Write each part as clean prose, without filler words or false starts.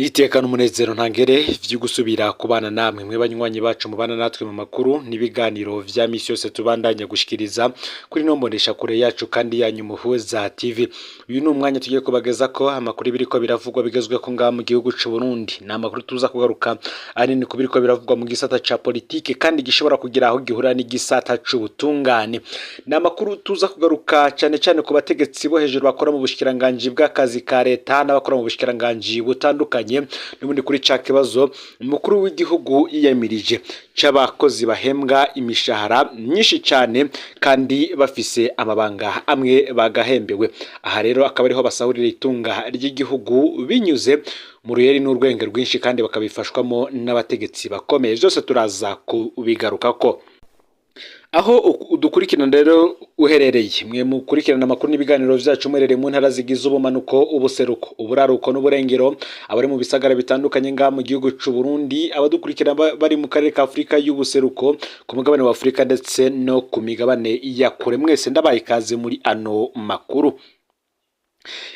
N'iteka n'umunezero ntangere vyo gusubira kubana namwe mwe banywanyi bacu mubana natwe mu makuru n'ibiganiro vya misi yose tubandanya gushikiriza kuri no mbonesha kure yacu kandi yanyu Muhuza TV. Uyu ni umwanya tugiye kubageza ko amakuru biriko biravugwa bigezweho ngaha mu gihugu c'u Burundi. Ni amakuru tuza kugaruka ahanini ku biriko biravugwa mu gisata ca politike kandi gishobora kugira aho gihurira n'igisata c'ubutungane. Ni amakuru tuza kugaruka cane cane ku bategetsi bo hejuru bakora mu bushikiranganji bw'akazi ka leta n'abakora mu bushikiranganji butandukanye, n'ubundi kuri ca kibazo umukuru w'igihugu yiyamirije c'abakozi bahembwa imishahara myinshi cane kandi bafise amabanga amwe bagahembewe. Aha rero akaba ariho basahurira itunga ry'igihugu binyuze mu ruyeri n'urwenge rwinshi kandi bakabifashwamo n'abategetsi bakomeye. Vyose turaza kubigarukako. Aho udukurikirana rero uherereye, mwe mukurikirana amakuru n'ibiganiro vyacu muherereye mu ntara zigize ubumanuko, ubuseruko, uburaruko n'uburengero, abari mu bisagara bitandukanye ngaha mu gihugu c'u Burundi, abadukurikirana bari mu karere ka Afurika y'ubuseruko, ku mugabane wa Afurika ndetse no ku migabane ya kure, mwese ndabaye ikaze muri ano makuru.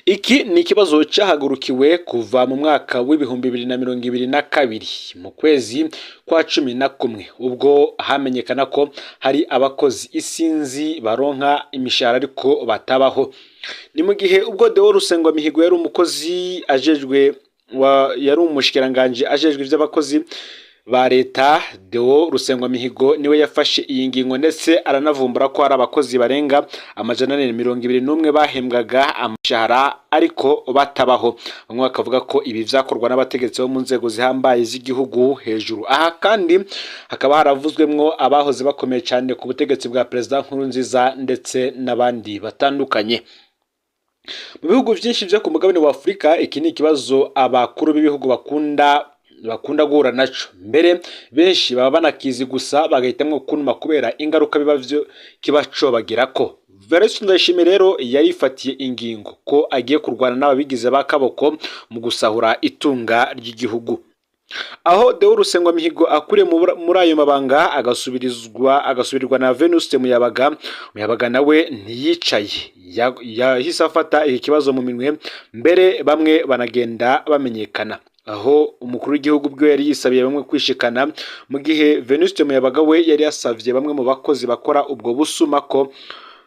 Iki ni ikibazo cyahagurukiwe kuva mu mwaka w'2022 mu kwezi kwa 11, ubwo hamenyekana ko hari abakozi isinzi baronka imishahara ariko batabaho. Ni mu gihe ubwo Deo Rusengwamihigo yari umukozi ajejwe wa, yari umushikiranganji ajejwe ivy'abakozi ba leta. Deo Rusengwamihigo niwe yafashe iyi ngingo, ndetse aranavumbura ko hari abakozi barenga 421 bahembwaga amashahara ariko batabaho. Bamwe bakavuga ko ibi vyakorwa n'abategetsi bo mu nzego zihambaye z'igihugu hejuru. Aha kandi hakaba haravuzwemwo abahoze bakomeye cyane ku butegetsi bwa Perezida Nkurunziza ndetse n'abandi batandukanye. Mu bihugu vyinshi vyo ku mugabane wa Afurika, iki ni ikibazo abakuru b'ibihugu bakunda guhura naco. Mbere benshi baba banakizi, gusa bagahitamwo kunuma kubera ingaruka biba vyo kiba cobagirako. Veresto Ndayishimiye rero yarifatiye ingingo ko agiye kurwana n'ababigize bakaboko mu gusahura itunga ry'igihugu. Aho Deo Rusengwamihigo akuriye muri ayo mabanga, agasubirizwa agasubirirwa na Venuste Muyabaga. Muyabaga nawe ntiyicaye, yahise afata iki kibazo mu minwe, mbere bamwe banagenda bamenyekana, aho umukuru w'igihugu bwe yari yisabiye bamwe kwishikana, mu gihe Venuste Muyabaga we yari yasavye bamwe mu bakozi bakora ubwo busuma ko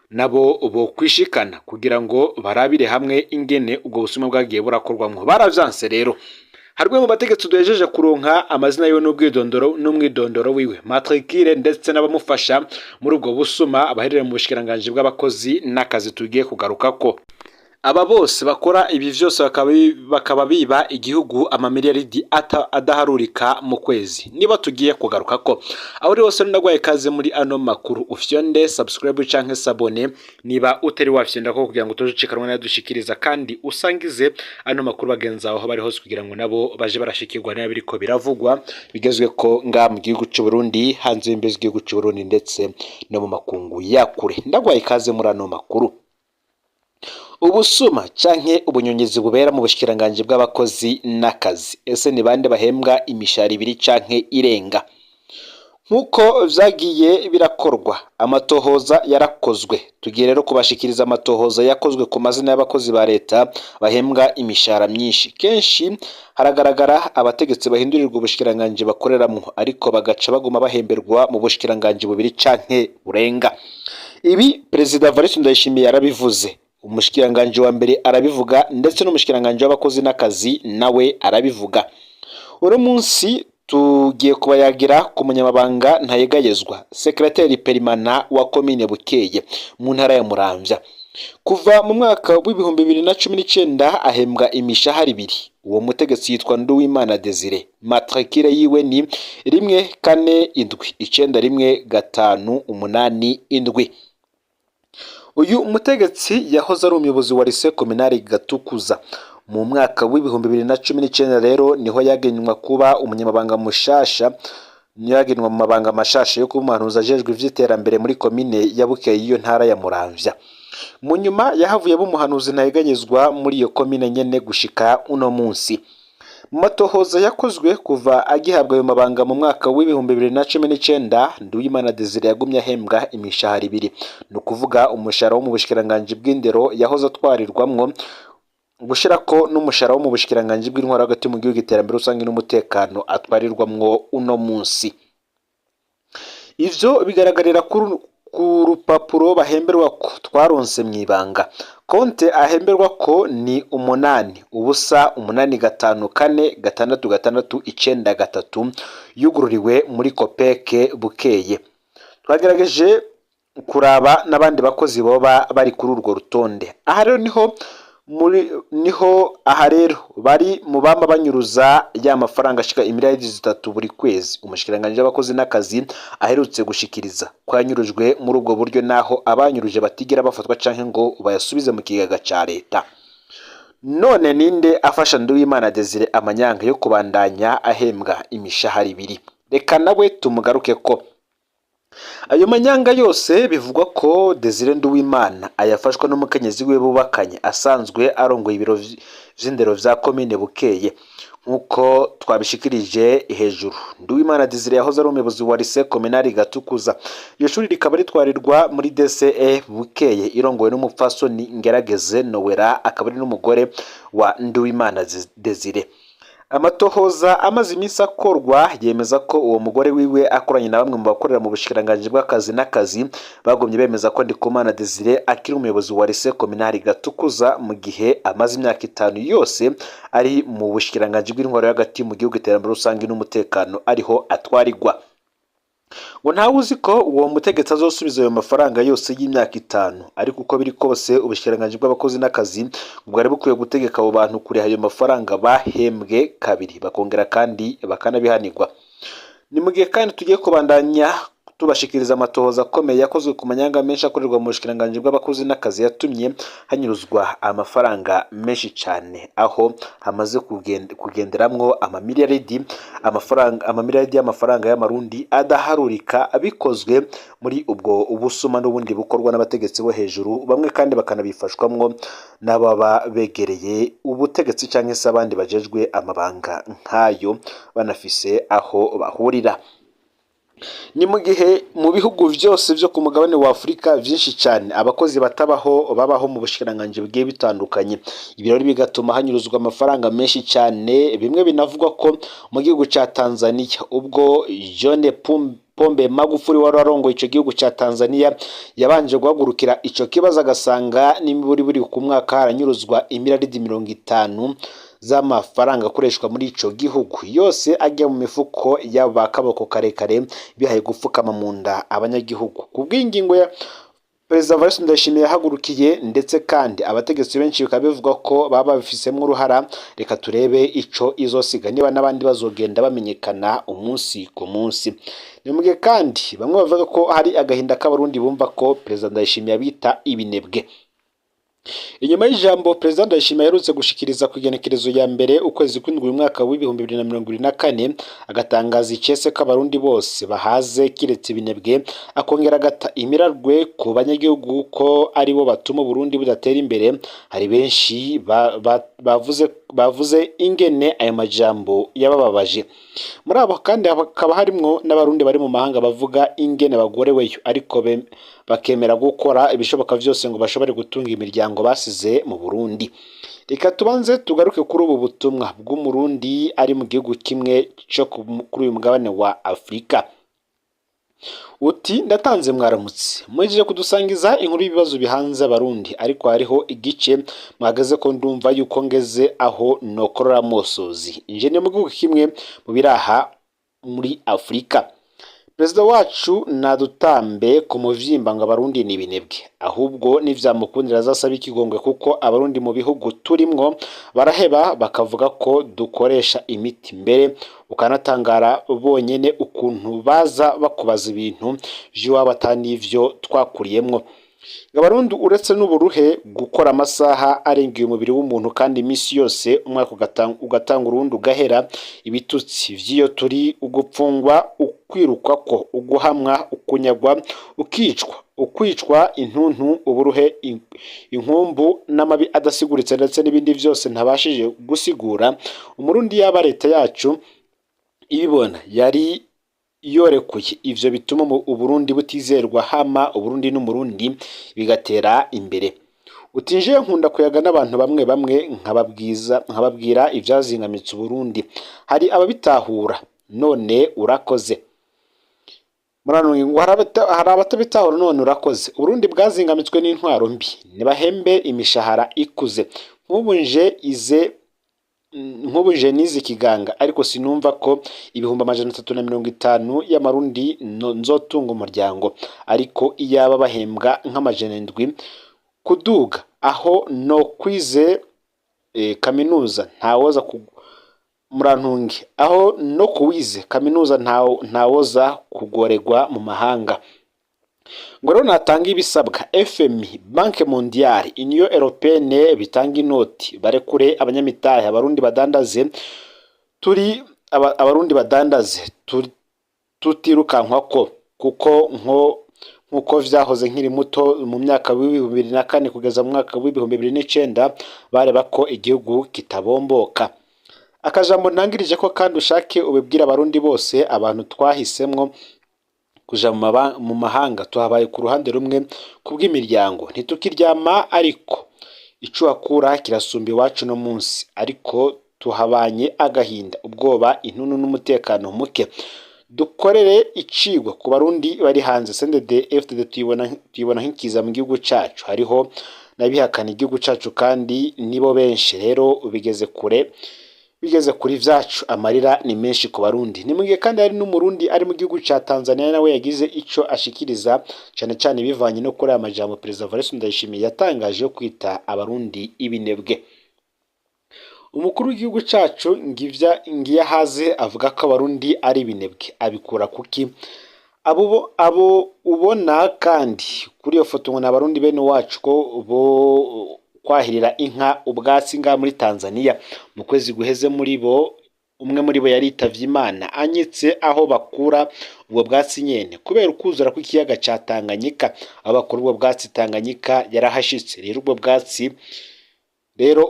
nabo bokwishikana kugira ngo barabire hamwe ingene ubwo busuma bwagiye burakorwamwo. Baravyanse rero. Hari umwe mu bategetsi duhejeje kuronka amazina yiwe n'ubwidondoro n'umwidondoro wiwe, matricule, ndetse n'abamufasha muri ubwo busuma abaherereye mu bushikiranganji bw'abakozi n'akazi tugiye kugarukako. Aba bose bakora ibi vyose bakaba biba igihugu amamiliyaridi adaharurika mu kwezi, niba tugiye kugarukako. Aho uri hose, ndagwaye kaze muri ano makuru. Ufyonde subscribe canke s'abonner niba utari wafyonda ko kugira ngo utoje nayo dushikiriza, kandi usangize ano makuru bagenzi aho bari hose kugira ngo nabo baje barashikirwa niba biriko biravugwa bigezwe ko nga mu gihugu c'u Burundi, hanze y'imbizi z'igihugu c'u Burundi ndetse no mu makungu ya kure. Ndagwaye ikaze muri ano makuru. Ubusuma canke ubunyonyezi bubera mu bushikiranganji bw'abakozi n'akazi: ese ni bande bahembwa imishahara ibiri canke irenga? Nk'uko vyagiye birakorwa, amatohoza yarakozwe. Tugiye rero kubashikiriza amatohoza yakozwe ku mazina y'abakozi ba leta bahembwa imishahara myinshi. Kenshi haragaragara abategetsi bahindurirwa ubushikiranganji bakoreramwo, ariko bagaca baguma bahemberwa mu bushikiranganji bubiri canke burenga. Ibi Perezida Evariste Ndayishimiye yarabivuze, umushikiranganji wa mbere arabivuga, ndetse n'umushikiranganji w'abakozi n'akazi nawe arabivuga. Uno munsi tugiye kubayagira ku munyamabanga ntayegayezwa, secrétaire permanent wa komine Bukeye mu ntara ya Muramvya. Kuva mu mwaka w'2019 ahembwa imishahara ibiri. Uwo mutegetsi yitwa Nduwimana Desire, matricule yiwe ni 1479158. Uyu mutegetsi yahoze ari umuyobozi wa lycée communale Gatukuza. Mu mwaka w'2019 rero niho yagenywa kuba umunyamabanga mushasha, yagenwa mu mabanga mashasha yo kuba umuhanuzi ajejwe ivy'iterambere muri komine ya Bukeye y'iyo ntara ya Muramvya. Mu nyuma yahavuye aba umuhanuzi ntayeganyezwa muri iyo komine nyene gushika uno munsi. Mu matohoza yakozwe kuva agihabwa ayo mabanga mu mwaka w'2019, Nduwimana Desire yagumye ahembwa imishahara ibiri, ni ukuvuga umushahara wo mu bushikiranganji bw'indero yahoze atwarirwamwo. Gushirako n'umushahara wo mu bushikiranganji bw'intwaro hagati mu gihugu, iterambere rusange n'umutekano atwarirwamwo uno munsi. Ivyo bigaragarira ku rupapuro bahemberwa ko twaronse mw'ibanga. Konte ahemberwa ko ni 8085456693, yugururiwe muri Kopeke Bukeye. Twagerageje kuraba n'abandi bakozi boba bari kuri urwo rutonde. Aha rero niho muri niho aha rero bari mu bama banyuruza ya mafaranga ashika imiliyari 3 buri kwezi umushikiranganji w'abakozi n'akazi aherutse gushikiriza ko yanyurujwe muri ubwo buryo, naho abanyuruje batigera bafatwa canke ngo bayasubize mu kigega ca leta. None ninde afasha Nduwimana Desire amanyanga yo kubandanya ahembwa imishahara ibiri? Reka nawe tumugaruke ko ayo manyanga yose bivugwa ko Desire Nduwimana ayafashwa n'umukenyezi we bubakanye asanzwe arongoye ibiro vy'indero vya komine Bukeye. Nk'uko twabishikirije hejuru, Nduwimana Desire yahoze ari umuyobozi wa lycée communale Gatukuza. Iryo shuri rikaba ritwarirwa muri DCE Bukeye, irongowe n'umupfasoni Ngerageze Nowera, akaba ari n'umugore wa Nduwimana Desire. Amatohoza amaze iminsi akorwa yemeza ko uwo mugore wiwe akoranye na bamwe mu bakorera mu bushikiranganji bw'akazi n'akazi bagumye bemeza ko Ndikumana Desire akiri umuyobozi wa lycée communale Gatukuza, mu gihe amaze imyaka 5 yose ari mu bushikiranganji bw'intwaro hagati mu gihugu, iterambere rusange n'umutekano, ariho atwarirwa. Ngo ntawe uzi ko uwo mutegetsi azosubiza ayo mafaranga yose y'imyaka 5, ariko uko biri kose ubushikiranganji bw'abakozi n'akazi bwari bukwiye gutegeka abo bantu kuriha ayo mafaranga bahembwe kabiri, bakongera kandi bakanabihanirwa. Ni mu gihe kandi tugiye kubandanya tubashikiriza amatohoza akomeye yakozwe ku manyanga menshi akorerwa mu bushikiranganji bw'abakozi n'akazi yatumye hanyuruzwa amafaranga menshi cyane, aho hamaze kugenderamwo amamiliyaridi amafaranga, amamiliyaridi y'amafaranga y'amarundi adaharurika, bikozwe muri ubwo ubusuma n'ubundi bukorwa n'abategetsi bo hejuru bamwe, kandi bakanabifashwamwo n'ababa begereye ubutegetsi cyangwa se abandi bajejwe amabanga nk'ayo banafise aho bahurira. Ni mu gihe mu bihugu byose byo ku mugabane wa Afurika byinshi cyane abakozi batabaho babaho mu bushikiranganji bugiye bitandukanye. Ibi rero bigatuma hanyuruzwa amafaranga menshi cyane. Bimwe binavugwa ko mu gihugu cya Tanzania, ubwo John Pombe Magufuli wari warongoye icyo gihugu cya Tanzania yabanje guhagurukira icyo kibazo, agasanga n'imiburi buri ku mwaka haranyuruzwa imiliyaridi 50 z'amafaranga akoreshwa muri ico gihugu, yose ajya mu mifuko y'aba kaboko karekare bihaye gupfukama mu nda abanyagihugu. Ku bw'ingingo ya Perezida Evariste Ndayishimiye yahagurukiye, ndetse kandi abategetsi benshi bikaba bivugwa ko baba babifisemo uruhara. Reka turebe ico izosiga, niba n'abandi bazogenda bamenyekana umunsi ku munsi. Ni mu gihe kandi bamwe bavuga ko hari agahinda k'abarundi bumva ko Perezida Ndayishimiye abita ibinebwe. Inyuma y'ijambo Perezida Ndayishimiye aherutse gushikiriza ku igenekerezo ya 1 ukwezi kw'indwi uyu mwaka w'2024, agatangaza icese ko abarundi bose bahaze kiretse ibinebwe, akongera agata imirarwe ku banyagihugu ko aribo batuma Uburundi budatera imbere, hari benshi bavuze ingene ayo majambo yabababaje. Muri abo kandi hakaba harimwo n'abarundi bari mu mahanga bavuga ingene bagoreweyo, ariko bakemera gukora ibishoboka vyose ngo bashobore gutunga imiryango basize mu Burundi. Reka tubanze tugaruke kuri ubu butumwa bw'umurundi ari mu gihugu kimwe cyo kuri uyu mugabane wa Afurika. Uti: "Ndatanze mwaramutse, muhejeje kudusangiza inkuru y'ibibazo bihanze abarundi, ariko hariho igice mwageze ko ndumva yuko ngeze aho nokorora mosozi. Nje ni mu gihugu kimwe mu biraha muri Afurika. Perezida wacu nadutambe ku muvyimba ngo abarundi ni ibinebwe, ahubwo nivyamukundira azasaba ikigongwe, kuko abarundi mu bihugu turimwo baraheba bakavuga ko dukoresha imiti, mbere ukanatangara bonyene ukuntu baza bakubaza ibintu vy'iwabo ata n'ivyo twakuriyemwo. Abarundi uretse n'uburuhe, gukora amasaha arengeye umubiri w'umuntu kandi iminsi yose, umwaka ugatanga urundi ugahera, ibitutsi vy'iyo turi, ugupfungwa, ukwirukwa ko, uguhamwa, ukunyagwa, ukicwa, ukwicwa intuntu, uburuhe, inkumbu n'amabi adasiguritse, ndetse n'ibindi vyose ntabashije gusigura. Umurundi yaba leta yacu ibibona yari yorekuye ivyo bituma Uburundi butizerwa, hama Uburundi n'umurundi bigatera imbere. Utinjiye nkunda kuyaga n'abantu bamwe bamwe nkababwira ivyazingamitse Burundi, hari ababitahura none urakoze. Muranungi ngo hari abatabitahura none urakoze. Uburundi bwazingamitswe n'intwaro mbi, nibahembe imishahara ikuze. Nk'ubu nje ize nk'ubu nje nize ikiganga, ariko sinumva ko 350,000 y'amarundi nzotunga umuryango, ariko iyaba bahembwa nk'700 kuduga aho no kwize kaminuza ntawoza murantunge aho no kuwize kaminuza ntawoza kugoregwa mu mahanga. Ngo rero natanga ibisabwa FMI, Banque Mondiale, Union Européenne bitanga inoti, barekure abanyamitahe, abarundi badandaze turi abarundi badandaze tutirukankwa ko kuko nkuko vyahoze nkiri muto mu myaka w'2004 kugeza mu mwaka w'2009 bareba ko igihugu kitabomboka. Akajambo ntangirije ko kandi ushake ubibwira abarundi bose, abantu twahisemwo kuja mu mahanga tuhabaye ku ruhande rumwe kubw'imiryango, ntitukiryama ariko ico hakura kirasumba iwacu no munsi, ariko tuhabanye agahinda, ubwoba, intuntu n'umutekano muke. Dukorere icigwa ku barundi bari hanze. CNDD FDD tuyibona nk'ikiza mu gihugu cacu, hariho n'abihakana igihugu cacu kandi nibo benshi. Rero bigeze kure, bigeze kuri vyacu, amarira ni menshi ku barundi. Ni mugihe kandi hari n'umurundi ari mu gihugu ca Tanzania nawe yagize ico ashikiriza, cane cane bivanye no kuri aya majambo Perezida Evariste Ndayishimiye yatangaje yo kwita abarundi ibinebwe. Umukuru w'igihugu cacu Ngiyahaze avuga ko abarundi ari ibinebwe, abikura kuki? Abo ubona kandi kuri iyo foto ngo ni abarundi bene wacu ko bo kwahirira inka ubwatsi ngaha muri Tanzania. Mu kwezi guheze muri bo umwe muri bo yaritavye Imana anyitse aho bakura ubwo bwatsi nyene kubera ukuzura kw'ikiyaga ca Tanganyika. Aho bakura ubwo bwatsi Tanganyika yarahashitse, rero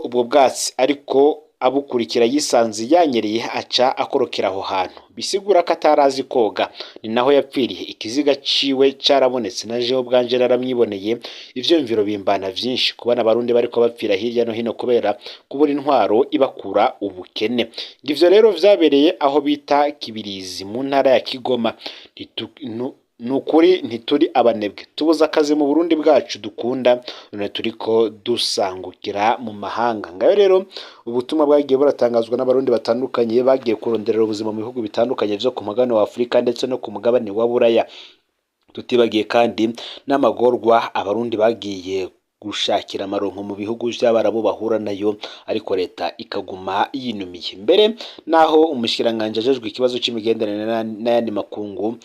ubwo bwatsi ariko abukurikira yisanze yanyereye aca akorokera aho hantu, bisigura ko atarazi koga, ni naho yapfiriye. Ikiziga ciwe carabonetse na jewe ubwanje naramwiboneye. Ivyiyumviro bimbana vyinshi kubona abarundi bariko bapfira hirya no hino kubera kubura intwaro ibakura ubukene. Ivyo rero vyabereye aho bita Kibirizi mu ntara ya Kigoma. Nukuri ntituri abanebwe, tubuze akazi mu Burundi bwacu dukunda, none turiko dusangukira mu mahanga. Ngayo rero ubutumwa bwagiye buratangazwa n'abarundi batandukanye bagiye kuronderera ubuzima mu bihugu bitandukanye vyo ku mugabane wa Afurika ndetse no ku mugabane wa Buraya. Tutibagiye kandi n'amagorwa abarundi bagiye gushakira amaronko mu bihugu vy'abarabu bahura nayo, ariko leta ikaguma yinumiye. Mbere naho umushikiranganji ajejwe ikibazo c'imigenderanire n'ayandi makungu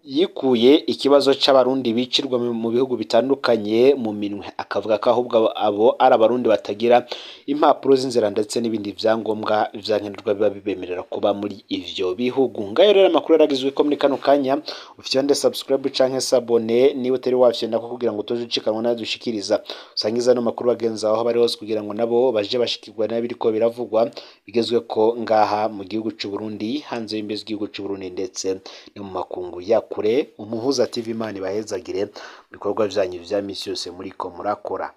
yikuye ikibazo c'abarundi bicirwa mu bihugu bitandukanye mu minwe, akavuga ko ahubwo abo ari abarundi batagira impapuro z'inzira ndetse n'ibindi vyangombwa vyankenerwa biba bibemerera kuba muri ivyo bihugu. Ngayo rero amakuru yaragizwe ko muri kano kanya. Ufyonde subscribe canke s'abonner niba utari wafyonda ko kugira ngo utoje ucikanwa nayo dushikiriza. Usangiza ano makuru bagenzi aho bari hose kugira ngo nabo baje bashikirwa n'ibiriko biravugwa bigezwe ko ngaha mu gihugu c'u Burundi, hanze y'imbibe z'igihugu c'u Burundi ndetse no mu makungu ya kure. Umuhuza TV, Imana ibahezagire mu bikorwa vyanyu vya misi yose muriko murakora.